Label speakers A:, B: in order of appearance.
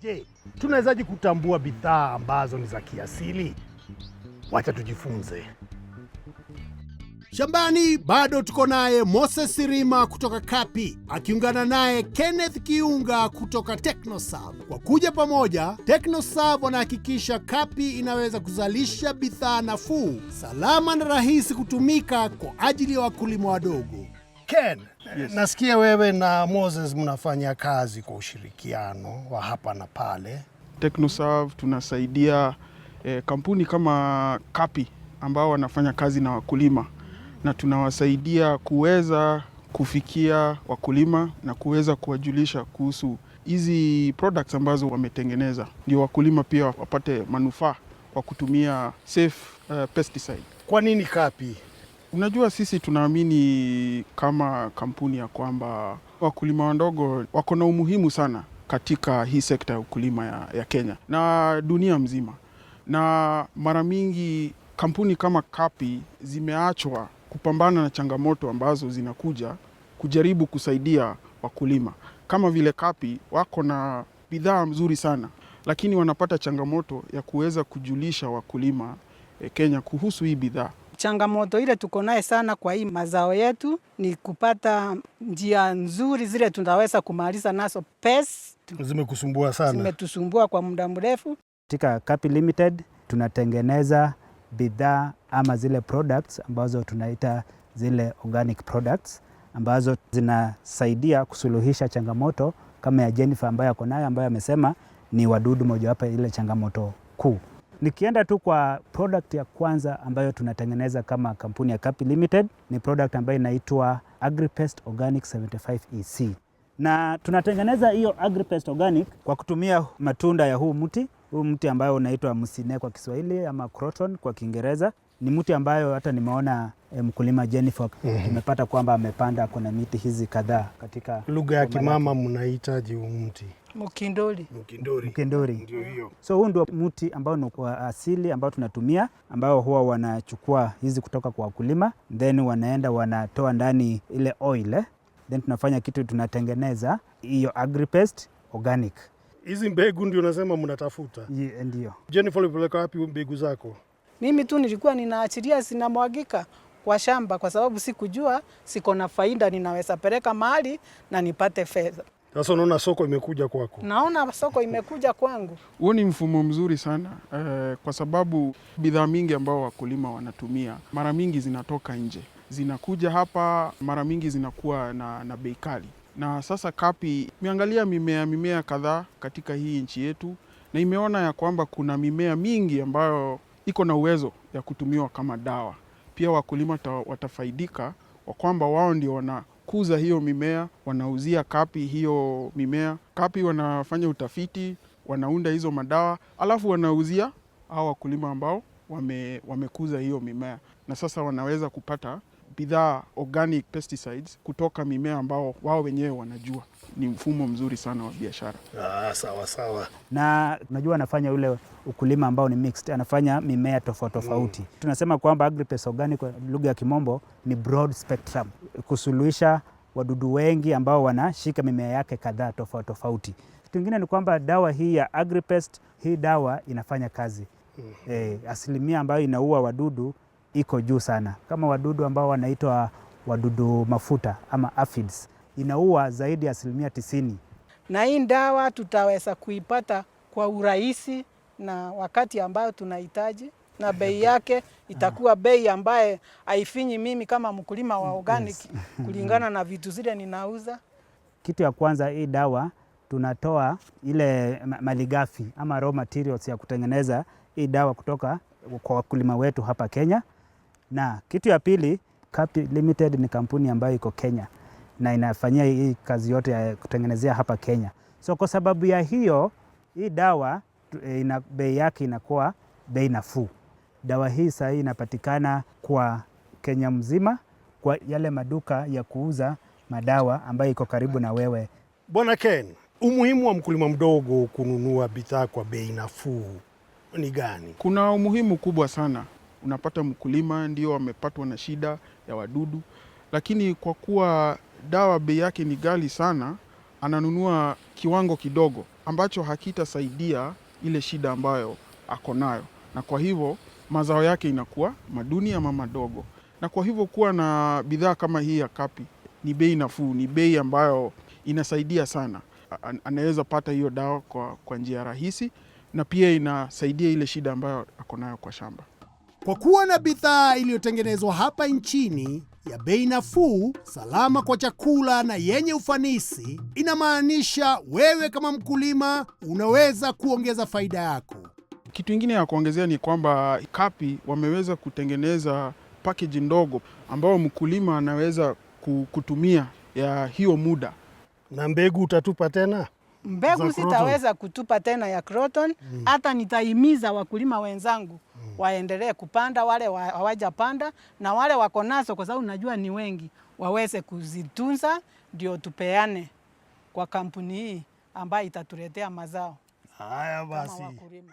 A: Je, tunawezaje kutambua bidhaa ambazo ni za kiasili? Wacha tujifunze. Shambani bado tuko naye Moses Sirima kutoka Kapi akiungana naye Kenneth Kiunga kutoka Technoserve. Kwa kuja pamoja, Technoserve wanahakikisha Kapi inaweza kuzalisha bidhaa nafuu, salama na rahisi kutumika kwa ajili ya wakulima wadogo. Ken,
B: Yes.
A: nasikia wewe na Moses mnafanya kazi kwa ushirikiano wa hapa na pale.
B: Technoserve tunasaidia kampuni kama Kapi ambao wanafanya kazi na wakulima na tunawasaidia kuweza kufikia wakulima na kuweza kuwajulisha kuhusu hizi products ambazo wametengeneza, ndio wakulima pia wapate manufaa kwa kutumia safe pesticide.
A: Kwa nini Kapi?
B: Unajua, sisi tunaamini kama kampuni ya kwamba wakulima wadogo wako na umuhimu sana katika hii sekta ya ukulima ya Kenya na dunia mzima, na mara mingi kampuni kama Kapi zimeachwa kupambana na changamoto ambazo zinakuja kujaribu kusaidia wakulima. Kama vile Kapi wako na bidhaa mzuri sana, lakini wanapata changamoto ya kuweza kujulisha wakulima Kenya kuhusu hii bidhaa.
C: Changamoto ile tuko naye sana kwa hii mazao yetu ni kupata njia nzuri zile tunaweza kumaliza nazo pests.
A: Zimekusumbua sana.
C: Zimetusumbua kwa muda mrefu.
D: Katika Kapi Limited tunatengeneza bidhaa ama zile products ambazo tunaita zile organic products ambazo zinasaidia kusuluhisha changamoto kama ya Jennifer ambayo ako nayo, ambayo amesema ni wadudu mojawapo ile changamoto kuu. Nikienda tu kwa product ya kwanza ambayo tunatengeneza kama kampuni ya Kapi Limited ni product ambayo inaitwa Agripest Organic 75 EC, na tunatengeneza hiyo Agripest Organic kwa kutumia matunda ya huu mti ambayo unaitwa msine kwa Kiswahili ama croton kwa Kiingereza. Ni mti ambayo hata nimeona mkulima Jennifer tumepata kwamba amepanda, kuna miti hizi kadhaa katika
A: Lugha ya
D: boma lake.
A: Kimama mnahitaji huu mti?
C: Mkindoli.
A: Mkindori.
D: Mkindori.
A: Ndio hiyo.
D: So huu ndio mti ambao ni wa asili ambao tunatumia, ambao huwa wanachukua hizi kutoka kwa wakulima, then wanaenda wanatoa ndani ile oil, then tunafanya kitu, tunatengeneza hiyo Agripest Organic.
A: Hizi mbegu ndio nasema mnatafuta.
D: Ndio.
A: Jennifer, ulipeleka wapi mbegu zako?
C: Mimi tu nilikuwa ninaachilia zinamwagika kwa shamba, kwa sababu sikujua siko na faida, ninaweza peleka mahali na nipate fedha.
A: Sasa unaona soko imekuja kwako.
C: Naona soko imekuja kwangu.
B: Huo ni mfumo mzuri sana kwa sababu bidhaa mingi ambao wakulima wanatumia mara mingi zinatoka nje, zinakuja hapa, mara mingi zinakuwa na bei kali. Na sasa Kapi imeangalia mimea kadhaa katika hii nchi yetu na imeona ya kwamba kuna mimea mingi ambayo iko na uwezo ya kutumiwa kama dawa. Pia wakulima watafaidika kwa kwamba wao ndio wanakuza hiyo mimea, wanauzia Kapi hiyo mimea. Kapi wanafanya utafiti, wanaunda hizo madawa, alafu wanauzia hao wakulima ambao wamekuza hiyo mimea, na sasa wanaweza kupata bidhaa organic pesticides kutoka mimea ambao wao wenyewe wanajua. Ni mfumo mzuri sana wa biashara.
A: Ah, sawa sawa.
D: Na unajua anafanya ule ukulima ambao ni mixed, anafanya mimea tofauti tofauti. Tunasema kwamba Agripest Organic kwa lugha ya Kimombo ni broad spectrum, kusuluhisha wadudu wengi ambao wanashika mimea yake kadhaa tofauti tofauti. Kitu kingine ni kwamba dawa hii ya Agripest, hii dawa inafanya kazi asilimia ambayo inaua wadudu iko juu sana, kama wadudu ambao wanaitwa wadudu mafuta ama aphids, inaua zaidi ya 90%.
C: Na hii dawa tutaweza kuipata kwa urahisi na wakati ambayo tunahitaji, na bei yake itakuwa bei ambaye haifinyi mimi kama mkulima wa organic kulingana na vitu zile ninauza.
D: Kitu ya kwanza, hii dawa tunatoa ile malighafi ama raw materials ya kutengeneza hii dawa kutoka kwa wakulima wetu hapa Kenya. Na kitu ya pili, Kapi Limited ni kampuni ambayo iko Kenya na inafanyia hii kazi yote ya kutengenezea hapa Kenya. So kwa sababu ya hiyo, hii dawa bei yake inakuwa bei nafuu. Dawa hii sasa hii inapatikana kwa Kenya mzima kwa yale maduka ya kuuza madawa ambayo iko karibu na wewe.
A: Bwana Ken, umuhimu wa mkulima mdogo kununua bidhaa kwa bei nafuu ni gani?
B: Kuna umuhimu kubwa sana. Unapata mkulima ndio amepatwa na shida ya wadudu, lakini kwa kuwa dawa bei yake ni ghali sana, Ananunua kiwango kidogo ambacho hakitasaidia ile shida ambayo ako nayo, na kwa hivyo mazao yake inakuwa maduni ama madogo. Na kwa hivyo kuwa na bidhaa kama hii ya Kapi ni bei nafuu, ni bei ambayo inasaidia sana. Anaweza pata hiyo dawa kwa njia rahisi, na pia inasaidia ile shida ambayo ako nayo kwa shamba.
A: Kwa kuwa na bidhaa iliyotengenezwa hapa nchini ya bei nafuu, salama kwa chakula na yenye ufanisi, inamaanisha wewe kama mkulima unaweza kuongeza faida yako.
B: Kitu ingine ya kuongezea ni kwamba Kapi wameweza kutengeneza package ndogo ambayo mkulima anaweza kutumia ya hiyo muda.
E: Na mbegu utatupa tena?
C: Mbegu
E: Za Croton.
C: sitaweza kutupa tena ya Croton. Hata nitahimiza wakulima wenzangu waendelee kupanda, wale hawajapanda na wale wako nazo, kwa sababu najua ni wengi, waweze kuzitunza, ndio tupeane kwa kampuni hii ambayo itatuletea mazao
E: Haya
C: kama
E: basi.
C: wakulima.